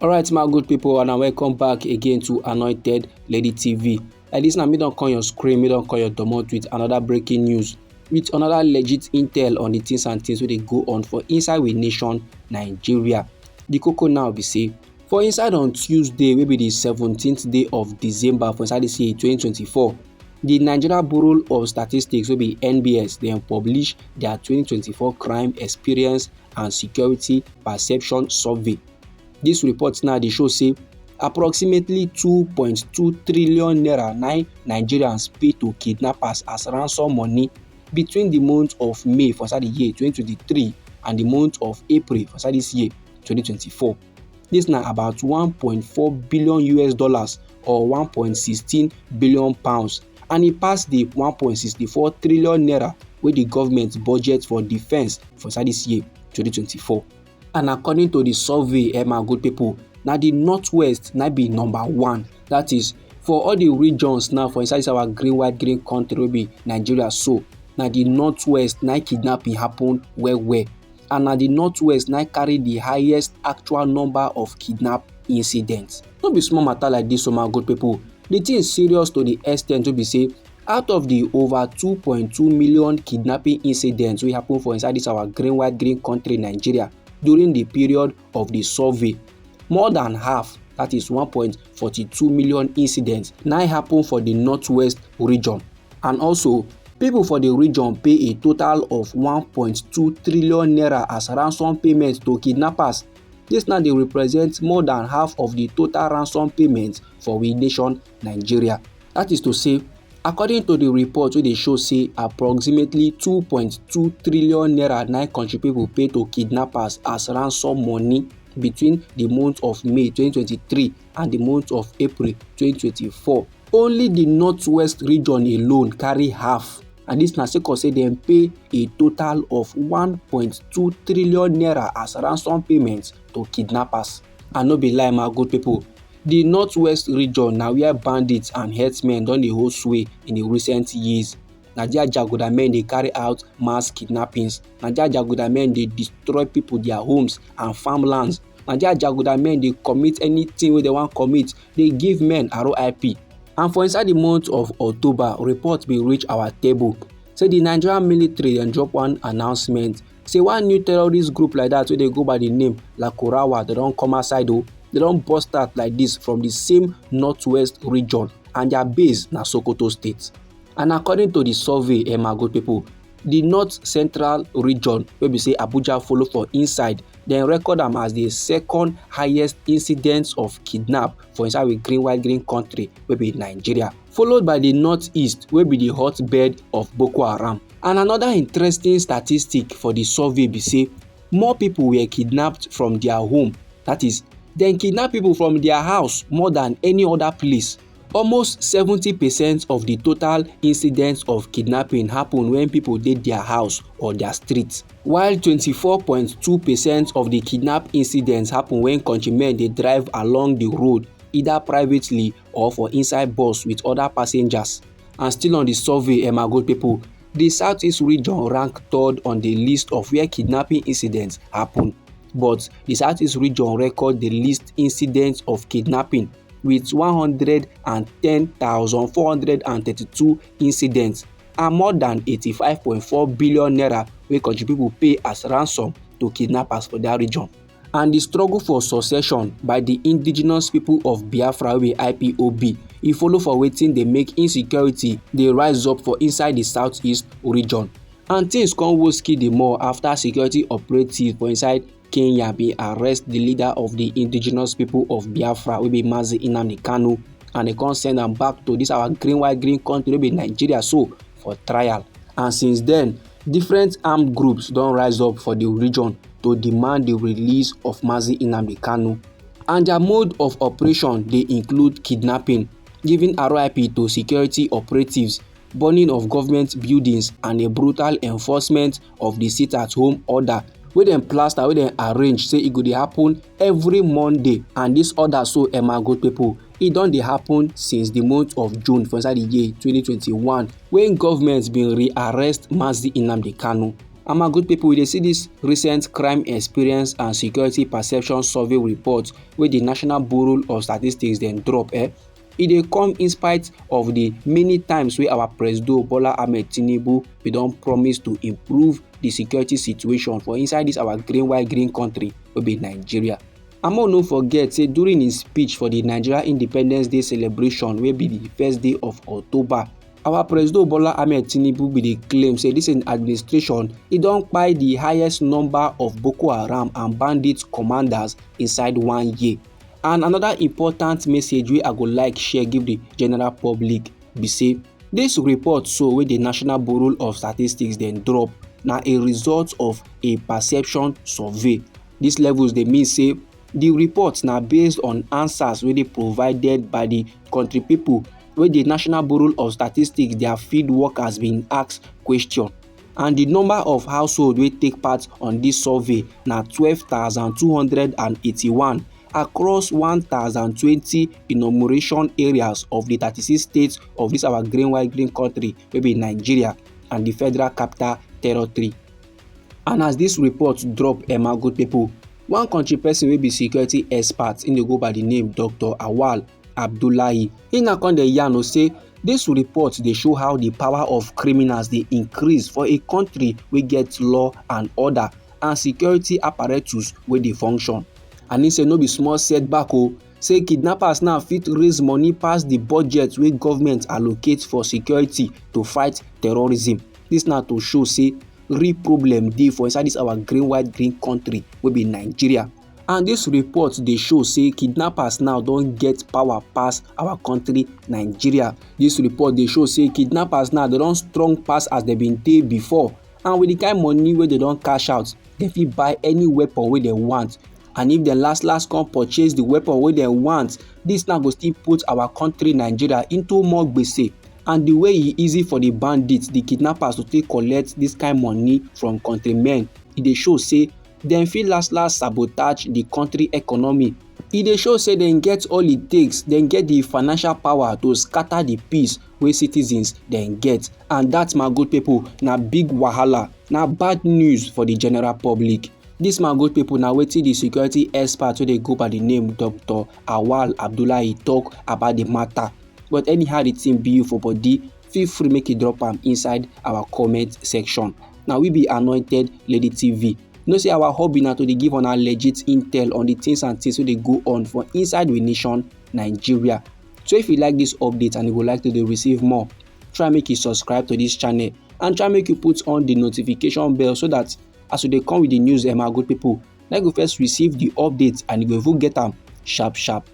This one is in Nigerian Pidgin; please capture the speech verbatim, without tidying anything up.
Alright, my good people, and welcome back again to Anointed Lady T V. Like this now, me don come your screen, me don come your domot with another breaking news, with another legit intel on the things and things wey dey go on for inside we nation, Nigeria. The koko now be say, for inside on Tuesday, wey be the seventeenth day of December for inside this year twenty twenty-four, the Nigeria Bureau of Statistics, wey be N B S, dem publish their twenty twenty-four crime experience and security perception survey. This report now dey show say approximately two point two trillion naira na Nigerians pay to kidnappers as ransom money between the month of May for inside the year twenty twenty-three and the month of April for inside this year twenty twenty-four. This na about one point four billion U S dollars or one point sixteen billion pounds, and e pass the one point sixty-four trillion naira wey the government budget for defense for inside this year twenty twenty-four. And according to the survey, eh, my good people, na the Northwest na be number one. That is, for all the regions now for inside this our green, white, green country wey be Nigeria, so na the Northwest na kidnapping happen well well. And na the Northwest na carry the highest actual number of kidnap incidents. No be small matter like this, so my good people. The thing serious to the extent to be say, out of the over two point two million kidnapping incidents wey happen for inside this our green, white, green country, Nigeria, during the period of the survey, more than half, that is one point forty-two million incidents, na happen for the Northwest region. And also, people for the region pay a total of one point two trillion naira as ransom payment to kidnappers. This now dey represent more than half of the total ransom payment for we nation, Nigeria. That is to say, according to the report wey dey show say approximately two point two trillion naira na country people pay to kidnappers as ransom money between the month of May twenty twenty-three and the month of April twenty twenty-four. Only the Northwest region alone carry half, and this na sake of say dem pay a total of one point two trillion naira as ransom payment to kidnappers. And no be lie, my good people, the Northwest region na where bandits and herdsmen don dey hold sway in the recent years. Na there jaguda men dey carry out mass kidnappings. Na there jaguda men dey destroy people their homes and farmlands. Na there jaguda men dey commit anything wey dem wan commit, dey give men R I P. And for inside the month of October, report bin reach our table say the Nigerian military dem drop one announcement say one new terrorist group like that wey dey go by the name Lakurawa, dem don come outside o. Dem don burst out like this from the same Northwest region, and their base na Sokoto State. And according to the survey, eh, my good people, the North Central region wey be say Abuja follow for inside, dem record am as the second highest incidence of kidnap for inside we green, white, green country wey be Nigeria, followed by the Northeast wey be the hotbed of Boko Haram. And another interesting statistic for the survey be say more people were kidnapped from their home. That is, dem kidnap people from their house more than any other place. Almost seventy percent of the total incidents of kidnapping happen when people dey their house or their street, while twenty-four point two percent of the kidnap incidents happen when countrymen dey drive along the road, either privately or for inside bus with other passengers. And still on the survey, eh, my good people, the Southeast region rank third on the list of where kidnapping incidents happen. But the Southeast region record the least incidents of kidnapping with one hundred and ten thousand four hundred and thirty-two incidents, and more than eighty-five point four billion naira wey country people pay as ransom to kidnappers for that region. And the struggle for succession by the indigenous people of Biafra wey be I P O B, e follow for wetin dey make insecurity dey rise up for inside the Southeast region. And things come worse kill the more after security operatives for inside Kenya bin arrest the leader of the indigenous people of Biafra wey be Mazi Nnamdi Kanu, and dem come send am back to this our green, white, green country wey be Nigeria so for trial. And since then, different armed groups don rise up for the region to demand the release of Mazi Nnamdi Kanu. And their mode of operation dey include kidnapping, giving R I P to security operatives, burning of government buildings, and a brutal enforcement of the sit-at-home order wey dem plaster, wey dem arrange say e go dey happen every Monday. And this order so, eh, my good people, e don dey happen since the month of June for inside the year twenty twenty-one, when government bin rearrest Mazi Nnamdi Kanu. And my good people, we dey see this recent crime experience and security perception survey report wey the National Bureau of Statistics dem drop. Eh? E dey come in spite of the many times wey our Presido Bola Ahmed Tinubu bin don promise to improve the security situation for inside this our green white green country wey be Nigeria. And make we no forget say during im speech for the Nigeria Independence Day celebration wey be the first day of October, our Presido Bola Ahmed Tinubu bin dey claim say this im administration e don kpai the highest number of Boko Haram and bandit commanders inside one year. And another important message wey I go like share give the general public be say this report so wey the National Bureau of Statistics dem drop na a result of a perception survey. These levels dey mean say the report na based on answers wey dey provided by the country people wey the National Bureau of Statistics their field workers bin ask question. And the number of household wey take part on this survey na twelve thousand two hundred and eighty-one across one thousand twenty enumeration areas of the thirty-six states of this our green white green country wey be Nigeria and the Federal Capital Territory. And as this report drop, eh, my good people, one country person wey be security expert im dey go by the name Doctor Awal Abdullahi, im na come dey yarn o say this report dey show how the power of criminals dey increase for a country wey get law and order and security apparatus wey dey function. And im say no be small setback o, say kidnappers now fit raise money pass the budget wey government allocate for security to fight terrorism. This na to show say real problem dey for inside this our green white green country wey be Nigeria. And this report dey show say kidnappers now don get power pass our country Nigeria. This report dey show say kidnappers now dem don strong pass as dem bin dey before. And with the kind money wey dem don cash out, dem fit buy any weapon wey dem want. And if dem last last come purchase the weapon wey dem want, this now go still put our country Nigeria into more gbese. And the way e easy for the bandits, the kidnappers to take collect this kind money from countrymen, e dey show say dem fit last last sabotage the country economy. E dey show say dem get all it takes, dem get the financial power to scatter the peace wey citizens dem get. And that, my good people, na big wahala, na bad news for the general public. This, my good people, na wetin the security expert wey dey go by the name Doctor Awal Abdullahi talk about the matter. But anyhow the thing be you for body, feel free make you drop am inside our comment section. Na we be Anointed Lady T V. You know say our hobby na to dey give una legit intel on the things and things wey dey go on for inside we nation, Nigeria. So if you like this update and you go like to dey receive more, try make you subscribe to this channel and try make you put on the notification bell so that as we dey come with the news, eh, my good people, na you go first receive the update and you go even get am sharp sharp.